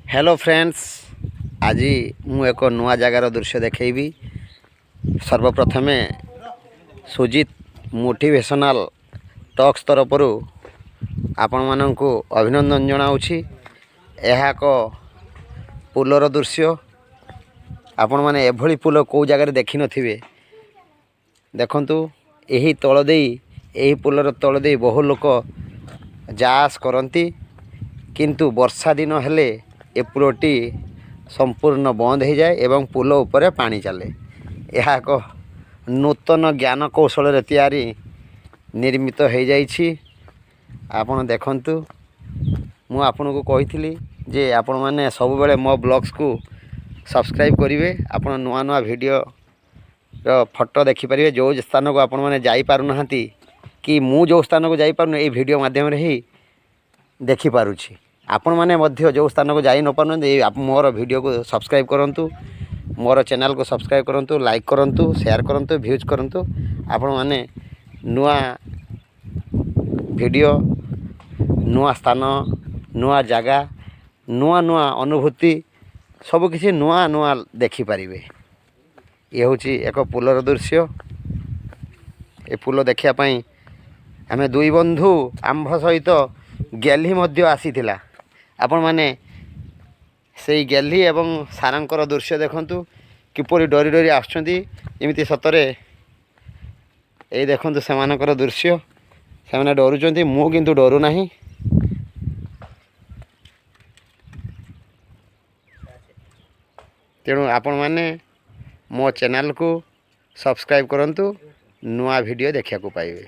Hello friends, ଆଜି ମୁଁ ଏକ ନୂଆ ଜାଗାର ଦୃଶ୍ୟ ଦେଖେଇବି। ସର୍ବପ୍ରଥମେ ସୁଜିତ ମୋଟିଭେସନାଲ୍ ଟକ୍ସ ତରଫରୁ ଆପଣମାନଙ୍କୁ ଅଭିନନ୍ଦନ ଜଣାଉଛି। ଏହା ଏକ ପୁଲର ଦୃଶ୍ୟ। ଆପଣମାନେ ଏଭଳି ପୁଲ କେଉଁ ଜାଗାରେ ଦେଖିନଥିବେ। ଦେଖନ୍ତୁ, ଏହି ତଳ ଦେଇ, ଏହି ପୁଲର ତଳ ଦେଇ ବହୁ ଲୋକ ଯାଆସ କରନ୍ତି। କିନ୍ତୁ ବର୍ଷା ଦିନ ହେଲେ ଏ ପୁଲଟି ସମ୍ପୂର୍ଣ୍ଣ ବନ୍ଦ ହୋଇଯାଏ ଏବଂ ପୁଲ ଉପରେ ପାଣି ଚାଲେ। ଏହା ଏକ ନୂତନ ଜ୍ଞାନ କୌଶଳରେ ତିଆରି ନିର୍ମିତ ହୋଇଯାଇଛି। ଆପଣ ଦେଖନ୍ତୁ, ମୁଁ ଆପଣଙ୍କୁ କହିଥିଲି ଯେ ଆପଣମାନେ ସବୁବେଳେ ମୋ ବ୍ଲଗ୍ସକୁ ସବସ୍କ୍ରାଇବ୍ କରିବେ। ଆପଣ ନୂଆ ନୂଆ ଭିଡ଼ିଓର ଫଟୋ ଦେଖିପାରିବେ। ଯେଉଁ ସ୍ଥାନକୁ ଆପଣମାନେ ଯାଇପାରୁନାହାନ୍ତି କି ମୁଁ ଯେଉଁ ସ୍ଥାନକୁ ଯାଇପାରୁନି, ଏଇ ଭିଡ଼ିଓ ମାଧ୍ୟମରେ ହିଁ ଦେଖିପାରୁଛି। ଆପଣମାନେ ମଧ୍ୟ ଯେଉଁ ସ୍ଥାନକୁ ଯାଇ ନପାରୁନାହାନ୍ତି, ଏଇ ମୋର ଭିଡ଼ିଓକୁ ସବସ୍କ୍ରାଇବ୍ କରନ୍ତୁ, ମୋର ଚ୍ୟାନେଲ୍କୁ ସବସ୍କ୍ରାଇବ୍ କରନ୍ତୁ, ଲାଇକ୍ କରନ୍ତୁ, ସେୟାର କରନ୍ତୁ, ଭ୍ୟୁଜ୍ କରନ୍ତୁ। ଆପଣମାନେ ନୂଆ ଭିଡ଼ିଓ, ନୂଆ ସ୍ଥାନ, ନୂଆ ଜାଗା, ନୂଆ ନୂଆ ଅନୁଭୂତି, ସବୁକିଛି ନୂଆ ନୂଆ ଦେଖିପାରିବେ। ଇଏ ହେଉଛି ଏକ ପୁଲର ଦୃଶ୍ୟ। ଏ ପୁଲ ଦେଖିବା ପାଇଁ ଆମେ ଦୁଇ ବନ୍ଧୁ, ଆମ୍ଭ ସହିତ ଗେହ୍ଲି ମଧ୍ୟ ଆସିଥିଲା। ଆପଣମାନେ ସେଇ ଗେହ୍ଲି ଏବଂ ସାରଙ୍କର ଦୃଶ୍ୟ ଦେଖନ୍ତୁ, କିପରି ଡରି ଡରି ଆସୁଛନ୍ତି ଏମିତି ସତରେ। ଏଇ ଦେଖନ୍ତୁ ସେମାନଙ୍କର ଦୃଶ୍ୟ। ସେମାନେ ଡରୁଛନ୍ତି, ମୁଁ କିନ୍ତୁ ଡରୁନାହିଁ। ତେଣୁ ଆପଣମାନେ ମୋ ଚ୍ୟାନେଲ୍କୁ ସବସ୍କ୍ରାଇବ୍ କରନ୍ତୁ, ନୂଆ ଭିଡ଼ିଓ ଦେଖିବାକୁ ପାଇବେ।